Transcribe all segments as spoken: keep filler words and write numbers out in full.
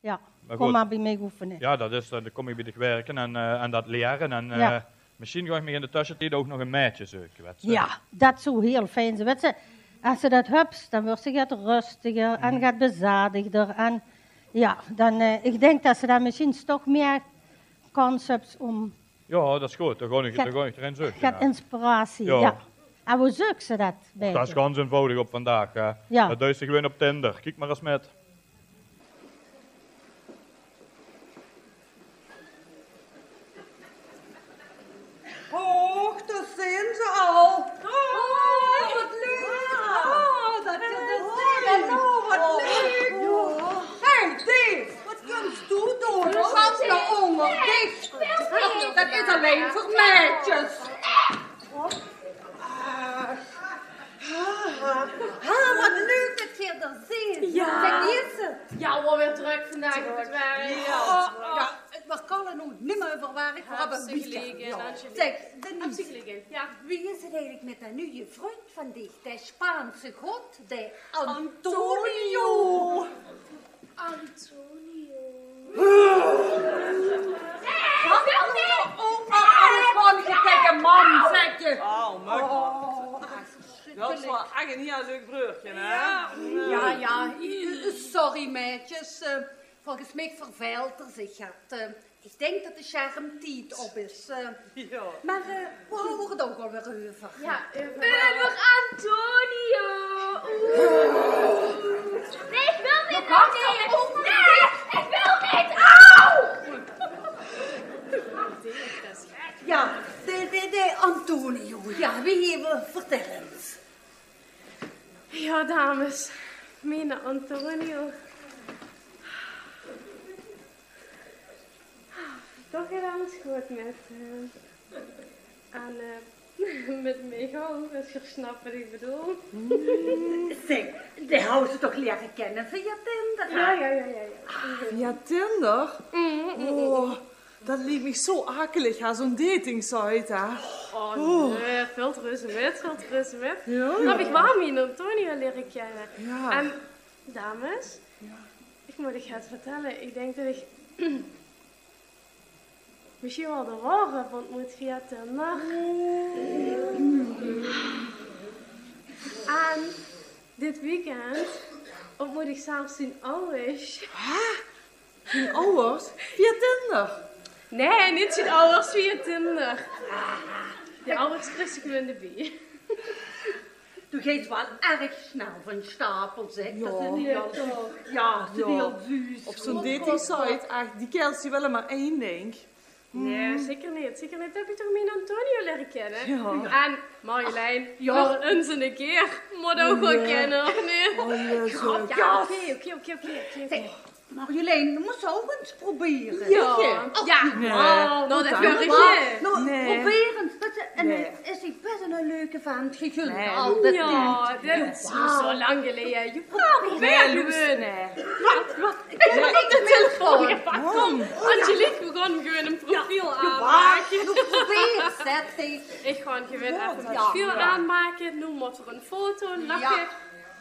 Ja, maar kom maar bij mij oefenen. Ja, dat is, dan kom ik bij dich werken en, eh, en dat leren. En, eh, misschien ga ik mich in de tussentied ook nog een maedje zeuke, wet se. Ja, dat zou heel fijn zijn. Wet se, als se dat hebt, dan wordt ze get rustiger en get bezadigder. En ja, dan, eh, ik denk dat ze dan misschien toch meer kans hebt om Ja, dat is goed. Dan ga ik, dan ga ik erin zeuke, get inspiratie, ja. En hoe zeuk ze dat? Och, dat is gans eenvoudig op vandaag, hè. Ja. Dat duis se gewoon op Tinder. Kiek maar eens met. Och, daar zijn ze al. Oh, wat leuk. Oh, dat je er bent. Oh, wat leuk. Hey, Dave, wat kunt doe doen? Hoe gaat het? Onder dich. Dat is alleen voor meisjes. Ah, wat leuk dat je er bent. Ja. Zeg, wie is het? Ja, wel weer druk vandaag op het werk. Ja. Ja, we kunnen nu niet meer over werk. We hebben weekend. Zeg, Denise, wie is het eigenlijk met dat nieuwe vriend van dich, de Spaanse god, de Antonio? Antonio. Wat? Oma, alles gewoon tegen mam, zeg je. Oh, maar dat is wel echt een heel leuk breurtje, hè? Ja, ja, sorry, meisjes. Eh, volgens mij verveelt er zich het. Eh, ik denk dat de schermtied op is. Eh, maar, eh, we houden het ook alweer over. Ja, over Antonio. Oeh. Nee, ik wil niet. Nee, ik wil niet. Auw! Ja, de, de, de Antonio. Ja, wie hebben we verteld? Ja, dames, mijn Antonio. Toch gaat alles goed met, eh, en, eh, met Michel, als je snapt wat ik bedoel. Zeg, die hebben ze toch leren kennen via Tinder, hè? Ja, ja, ja, ja, ja. Via Tinder? Oh, dat lijkt me zo akelig, hè, zo'n datingsite, hè. Oh, nee, veel te rustig met, veel te rustig met. Ja. Daar heb ik wel mijn Antonio leren kennen. Ja. En, dames, ik moet echt iets vertellen. Ik denk dat ik misschien wel de ware heb ontmoet via Tinder. En dit weekend ontmoet ik zelfs zijn ouders. Hè? Zijn ouders? Via Tinder? Nee, niet zijn ouders, via Tinder. De ouders kreeg ik hem in de bie. Doe geet wel erg snel van stapel, zeg. Ja. Dat is niet heel, ja, dat is niet heel vuus. Op zo'n datingsite, echt, die kerels die willen maar één ding. Nee, zeker niet. Zeker niet. Heb ik toch mijn Antonio leren kennen? Ja. En Marjolein, ja, voor eens een keer moet ook wel kennen, of niet? Oh, ja, zo. Ja, oké, oké, oké, oké, oké. Zeg, Marjolein, dat moet ze ook eens proberen. Ja. Ja. Nee. Nou, dat wil ik niet. Nou, probeer eens. Dat ze, en hij is best een leuke vent, gegund. Nee, altijd. Ja, dat is zo lang geleden. Je probeert gewoon. Wat, wat? Ik wil niet de telefoon. Kom, Angelique, we gaan gewoon een profiel aanmaken. Probeer, zet dich. Ik ga gewoon even een profiel aanmaken. Nu moet er een foto, lachen.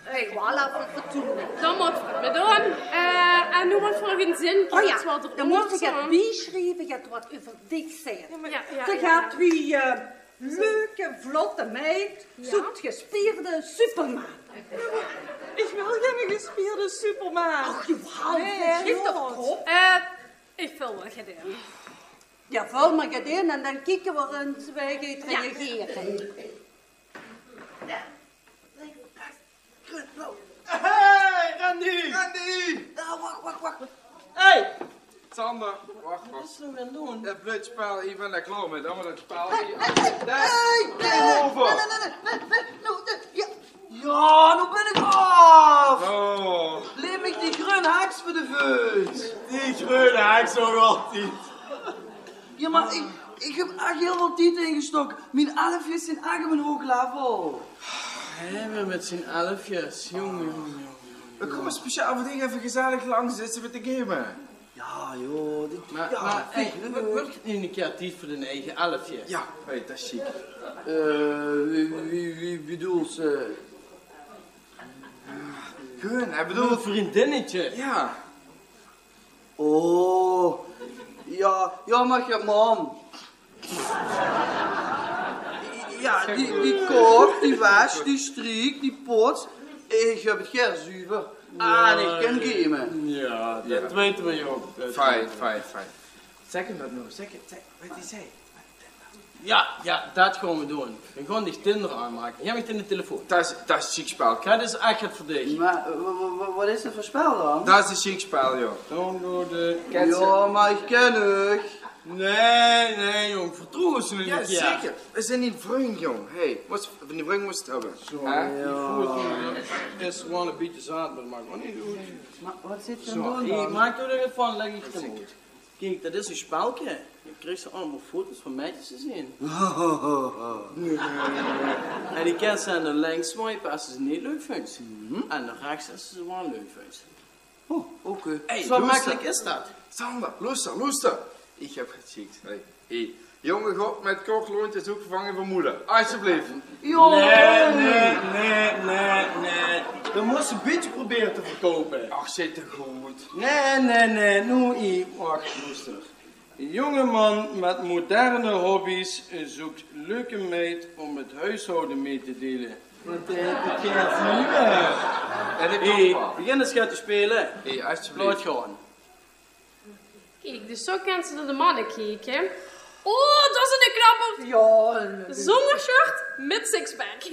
Hey, voilà, voor fatsoen. Dan moet er het maar doen. Eh, en nu moet er nog een zin. Oh ja, dan moet je het bijschrijven, je hebt wat over dich zeggen. Ja, ja, ze gaat wie, eh, leuke, vlotte meid, zoekt gespierde superman. Ik wil geen gespierde superman. Ach, je haalt het, geef toch op. Eh, ik vul wel gedaan. Ja, vul maar gedaan en dan kijken we eens wie je het reageren. Hey, Randy! Randy! Ja, wach, wach, wach. Hey! Sander, wach, wach. Wat is er nou weer aan doen? Dat blööd spel, ik ben daar klaar met. Allemaal dat spel. Hey, hey, hey, hey, hey, game over. Nee, nee, nee, nee, nee, nee, nou, nee, ja. Ja, nou ben ik af. Oh. Leef ik die greun heks voor de veut. Die greun heks nog altijd. Ja, maar ik, ik heb echt heel veel tijd ingestoken. Mijn elfjes zijn echt op een hoog level. Hè, weer met z'n elfjes. Jong, jong, jong, jong. We komen speciaal voor dich even gezellig langs zitten met de gamen. Ja, joh. Dit, maar, ja, maar, hey, wordt het nu een keer tijd voor de eigen elfjes? Ja, hey, dat is chic. Eh, wie, wie, wie bedoelt ze? Gewoon, hij bedoelt een vriendinnetje. Ja. Oh, jao, jao, mer ich höb mam. Jao, die, die kök, die wesj, die striek, die poets. Ich höb 't gaer zuver. En ich kin game. Jao, det weite v'r, jóng. Fijn, fijn, fijn. Zèk 'm det noe, zèk 't, zèk, waat hae zag. Jao, jao, det gaon v'r doon. V'r gaon dich Tinder aanmake. Gaef mich de telefoon. Det is, det is ein sjiek spel. Det is ech get veur dich. Mer, eh, wa-, wa-, wa-, waat is det veur spel dan? Det is ein sjiek spel, jao. Downloaden. Jao, mer ich kin uch. Nae, nae, jóng, vertroew ós noe ein kier. Jao, zeker. V'r zeen dien vrunj, jóng. Hey, mós, van dien vrunj mós 't höbbe. Zo, hè? Jao. Die foto is waal ein bietje zaat, mer maak ouch neet oet. Mer waat zit d'r dan? Zo, hey, maak d'r get van, lèk ich 't oet. Kiek, det is ein spelke. Dan kriegs se allemaol foto's van maedjes te zeen. En die kins se dan nao links swipe es se ze neet leuk vinjs. En nao rechs es se ze waal leuk vinjs. Oh, oké. Hey, zo mekkelik is det. Sander, loester, loester. Ich höb get sjieks. Hey. Hey. Jónge, gaot mit kort lontje zoek vervanging veur moder. Asjeblief. Nae, nae, nae, nae, nae. Dan mós se ein bietje probere te verkoupe. Ach, zit d'r good. Nae, nae, nae. Noe, ich, wach, loester. Ein jónge man mit moderne hobby's, eh, zeuk leuke meid óm 't hoeshaoje mit te deile. Waat, eh, det kènt ich neet mieë. Jao, det klop waal. Hey, begin ins get te speule. Hey, asjeblief. Laot gaon. Kiek, dus zo kins se nao de manne kieke. Oh, det is eine knapper. Jao, ein... Zónger shirt, mit sixpack. Ach,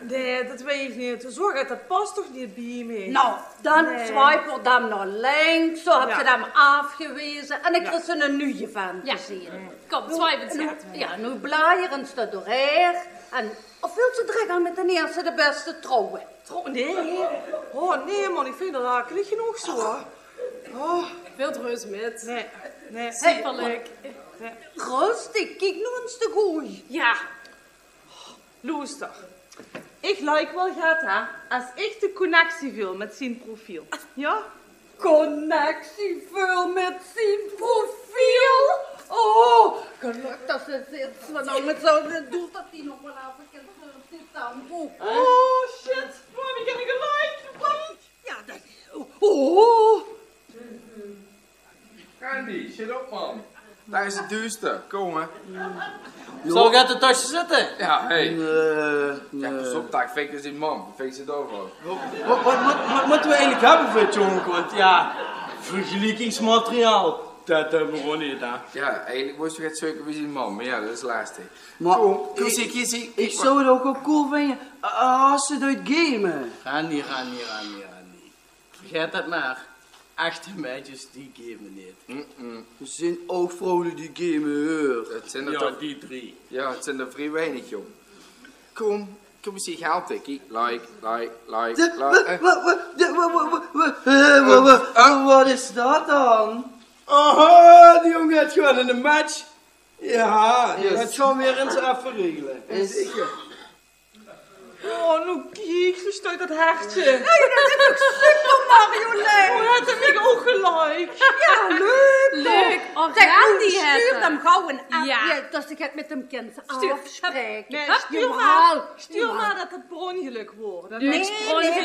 nae, det weit ich neet. Zo get, det pas toch neet bie mich? Noe, dan swipe v'r dan nao links, zo höbs se dan aafgeweze en dan kriegs se eine nuje vent te zeen. Kóm, swipe ins. Jao, noe blajer ins d'r doorhaer en of wils se direk al mit d'n ierste de bèste trouwe? Trouw-, nae. Oh, nae, man, ich vinj det akelig genóg zo, huur. Oh. Veult reuze mit. Nae, nae. Hey, superleuk. Rustig, kiek noe ins de gooj. Jao. Loester. Ich like waal get, hè, es ich de connectie veul mit zien profiel. Jao? Connectie veul mit zien profiel? Oh, gelök det se zits, want angers zów ich doon det die nog waal effe kins, eh, zitten. Oh, shit. Mami, ich höb geliek. Jao, det, oh. Randy, zit op, man. Dao is 't duuster. Kóm, hè. Zal ich get tösse zitte? Jao, hey. Nae, nae. Jao, pas op, dao vinj ich zien mam. Vinj ich 't euveral. Waat, waat, waat, waat mótte v'r eigelik höbbe veur 't jónk? Want jao, vergeliekingsmateriaal, det höbbe v'r ouch neet, hè. Jao, eigelik mós se get zeuke bie zien mam, mer jao, det is lastig. Mer kóm, ich, ich zów 't ouch waal cool vinje es se deis game. Randy, Randy, Randy, Randy. Vergaet det mer. Echte maedjes, die game neet. D'r zeen ouch vrouwe die game, huur. Det zeen d'r toch die drie. Jao, 't zeen d'r vrie weinig, jóng. Kóm, kóm ins hie, help dich. Like, like, like, like. Wa-, wa-, wa-, wa-, wa-, wa-, wa-, wa-, wa-, wa-, wa-, waat is det dan? Aha, die jóng haet gewoon eine match. Jao, det gaon v'r ins effe regele. Zeker. Oh, noe kiek, ze sjtuit det hertje. Nae, det is toch super, Marjolein? Oh, haet 'r mich ouch geliek. Jao, leuk. Leuk. Zèk, Randy, sjtuur 'm gaw ein app, det se get mit 'm kins aafspraeke. Nae, sjtuur mer. Jao, sjtuur mer det 't per óngelök waor. Nae, nae,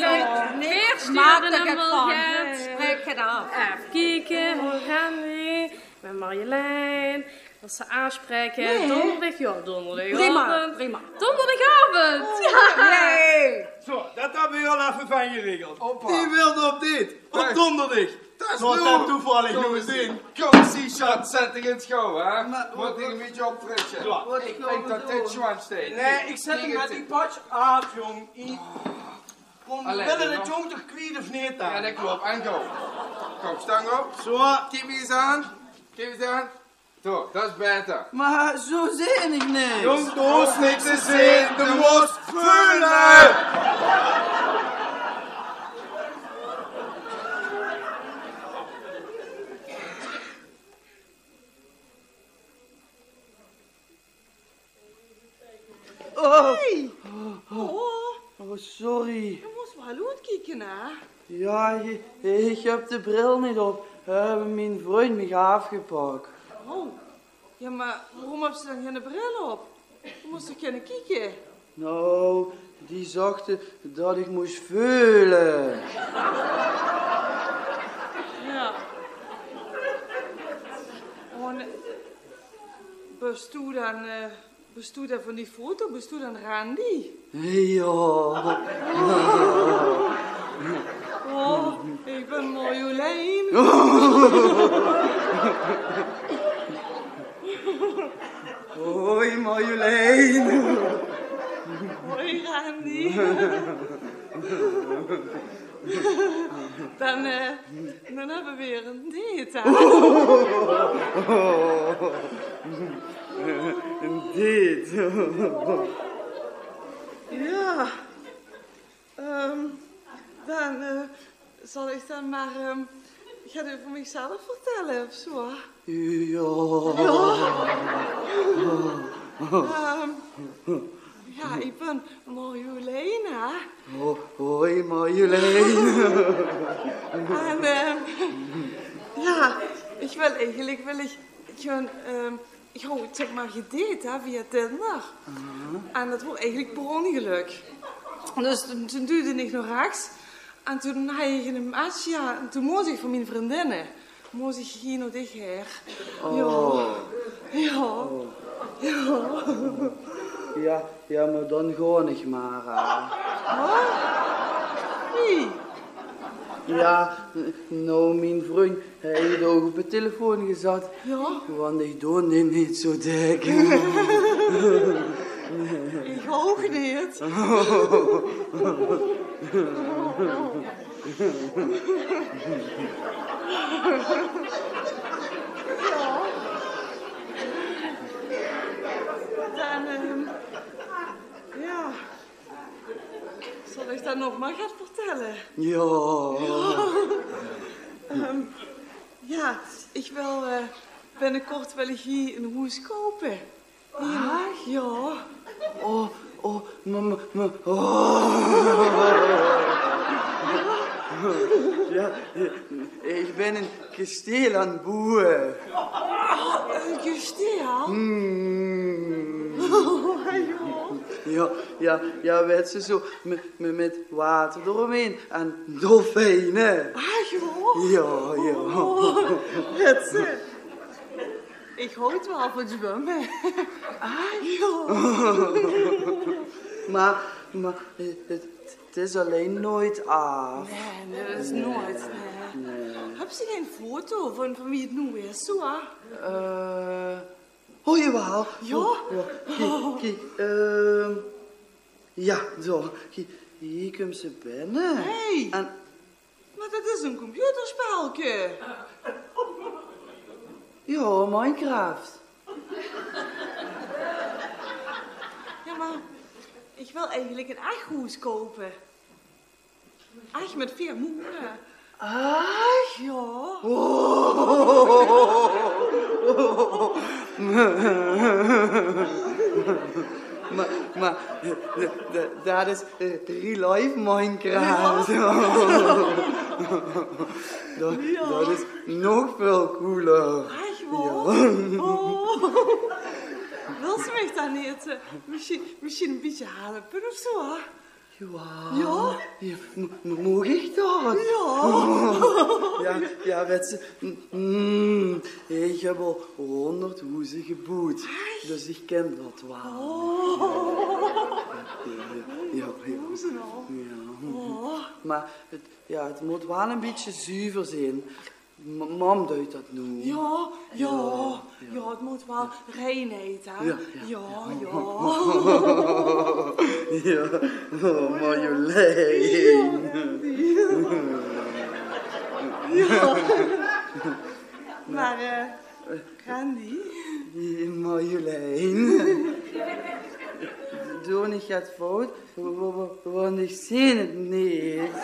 nae. Veer sjture 'm waal get. Sjpraek 't aaf. Effe kieke, Randy. Mit Marjolein, det ze aafspraeke. Nae. Donderdig, jao, donderdigaovend. Prima, prima. Donderdigaovend. Jao. Nae. Zo, det höbbe v'r al effe fijn geregeld. Hoppa. Die wilde op date. Op donderdig. Det is noe toevallig noe gezeen. Kóm, zie, sjat, zèt dich ins gaw, hè. Mót dich ein bietje opfrisse. Jao. Ich dink det dit sjoon steit. Nae, ich zèt 'm mit die patch aaf, jóng. Kóm, v'r wille de jóng toch kwiet, of neet dan? Jao, det klop. En go. Kóm, stang op. Zo. Kiek mich ins aan. Kiek mich ins aan. Zo, det is baeter. Mer zo zeen ich niks. Jóng, dao is niks te zeen. Doe mós veule. Oh. Hey. Oh. Oh, sorry. Doe mós waal oetkieke, hè? Jao, ich, ich höb de bril neet op. Höbbe mien vrunj mich aafgepak. Oh. Jao, mer waorom höbs se dan geine bril op? Doe mós toch kinne kieke? Nou, die zagte det ich mós veule. Jao. Bös doe dan, eh, bös doe dan van die foto? Bös doe dan Randy? Jao. Oh, ich bön Marjolein. Hoi, Marjolein. Hoi, Randy. Dan, eh, dan höbbe v'r weer ein date, hè? Ein date. Jao. Ehm, dan, eh, zal ich dan mer, ehm, get euver mich zelf vertèlle of zoe? Jao. Jao. Ehm, jao, ich bön Marjolein, hè? Ho-, hoi, Marjolein. En, ehm, jao, ich wil eigelik, wil ich, ich wil, ehm, ich haw, zèk mer, gedate, hè, via Tinder. En dat woor eigelik per óngelök. Dus toen, toen duujde ich nao rechs. En toen haw ich ein match, jao, en toen mós ich van mien vriendinne, mós ich hie nao dich haer. Oh. Jao. Jao. Jao, jao, mer dan gaon ich mer, hè. Wat? Wie? Jao, n-, noe, mien vrundj, hae haet ouch op de telefoon gezat. Jao? Want ich doon dit neet zoe dèk. Ich ouch neet. Jao. Dan, ehm, jao. Zal ich dan nog mer get vertèlle? Jao. Ehm, jao, ich wil, eh, binnekort wil ich hie ein hoes koupe. Ach? Jao. Oh, oh, me, me, me, oh. Jao, ich bön ein kasteel aan 't boewe. Oh, ein kasteel? Hmm. Jao, jao, jao, wèts se, zoe, me, me, mit water d'romhaer en dolfijne. Ach, jao? Jao, jao. Oh, wèts se, ich haw waal van zwumme. Ach, jao. Mer, mer, eh, 't, 't is allein noeats aaf. Nae, nae, dat is noeats, nae. Nae. Höbs se gein foto van, van wie 't noe is, zoe? Eh, oh, jawaal. Jao? Oh, jao. Kiek, kiek, ehm, jao, zoe. Kiek, hie kump ze binne. Hey. En Mer dat is ein computerspelke. Jao, Minecraft. Jao, mer ich wil eigelik ein ech hoes koupe. Ech mit veer moere. Ech? Jao. Oh. Mer, mer, d-, d-, dat is, eh, real life Minecraft. Jao. Dat, jao, dat is nog väöl cooler. Ech waor? Jao. Oh. Wils se mich dan neet, eh, mesjien, mesjien ein bietje helpe of zoe, hè? Jao. Jao? Jao, m-, m-, maag ich dat? Jao. Jao, jao, wèts se, mm, ich höb al hóngerd hoezer geboewd. Ech? Dus ich kin dat waal. Oh. Jao, jao, jao. Hoezer al? Jao. Oh. Mer 't, jao, 't mót waal ein bietje zuver zeen. M-, mam deit dat noe. Jao, jao, jao, jao, 't mót waal reinheid, hè? Jao, jao. Jao, jao. Jao, oh, Marjolein. Jao. Mer, eh, Randy? Marjolein. Doon ich get fout? Wa-, wa-, wa-, want ich zeen 't neet.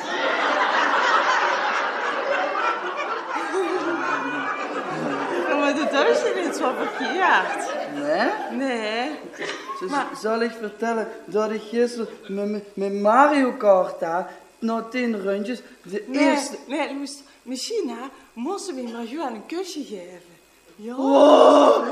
Jao, mer doe deis neet zoe verkeerd. Nae? Nae. Z-, z-, zal ich vertèlle dat ich gister mit, mit, mit Mario Kart, hè, nao tien rundjes de ierste... Nae, nae, mes-, mesjien, hè, mós se mich mer gewoon ein kusje gaeve. Jao. Oh.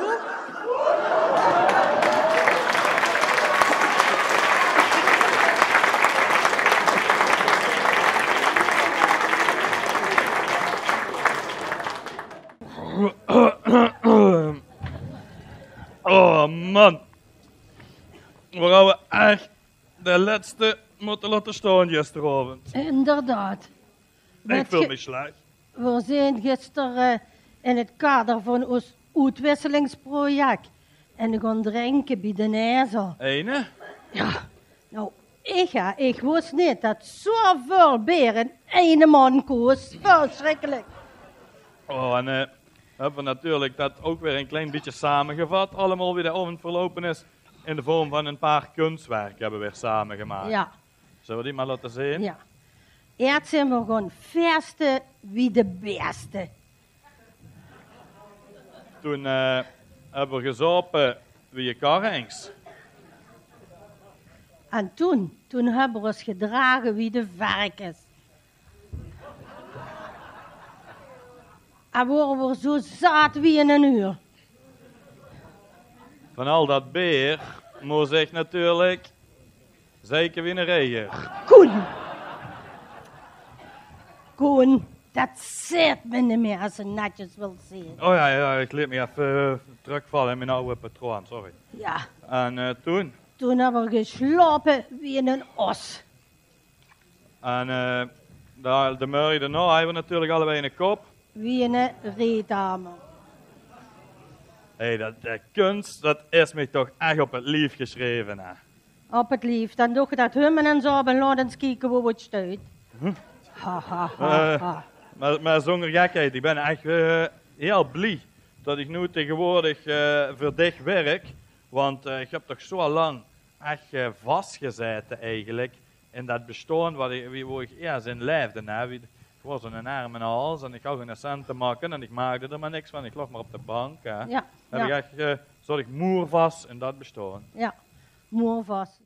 Oh, lètste mótte laote staon gisteraovend. Inderdaad. Ich veul mich slech. Veer zeen gister, eh, in 't kader van ós oetwisselingsproject eine gaon drinke bie d'n Ezel. Eine? Jao, noe, ich, jao, ich wós neet det zoväöl beer in eine man kós. Versjrikkelik. Oh, en, eh, höbbe veer natuurlik det ouch weer ein klein bietje samegevat. Allemaol wie de aovend verloupe is in de vorm van ein paar kunstwerke höbbe veer samegemaak. Jao. Zölle veer die mer laote zeen? Jao. Eers zeen veer gaon feeste wie de bèste. Toen, eh, höbbe veer gezaope wie de karrings. En toen, toen höbbe veer ós gedrage wie de verkes. En wore veer zo zaat wie ein huur. Van al det beer mós ich natuurlik zeike wie eine reiger. Koen. Koen, det zaet me neet mieë es se netjes wils zeen. Oh jao, jao, ich leet mich effe, eh, trökvalle in mien aw patroon, sorry. Jao. En, eh, toen? Toen höbbe veer geslaope wie eine os. En, eh, de, de mörge daonao hawwe veer natuurlik allebei eine kop. Wie eine reethamer. Hé, det, de kuns, det is mich toch ech op 't lief gesjreve, hè. Op 't lief. Dan doog ich det hummen en zo op en laot ins kieke wo 't steit. Hm? Ha, ha, ha, ha. Eh, mer, mer zónger gekheid, ich bön ech, eh, hiel blie det ich noe taengewoordig, eh, veur dich wirk. Want, eh, ich höb toch zo lang ech, eh, vasgezaete eigelik in det bestaon wat ich, wie, wo ich eers in laefde, hè. Wie, ich waor zo'n erme hals en ich haw geine cent te make en ich maakde d'r mer niks van. Ich loog mer op de bank, hè. Jao, jao. Höb ich ech, eh, zaot ich moervas in det bestaon. Jao, moervas.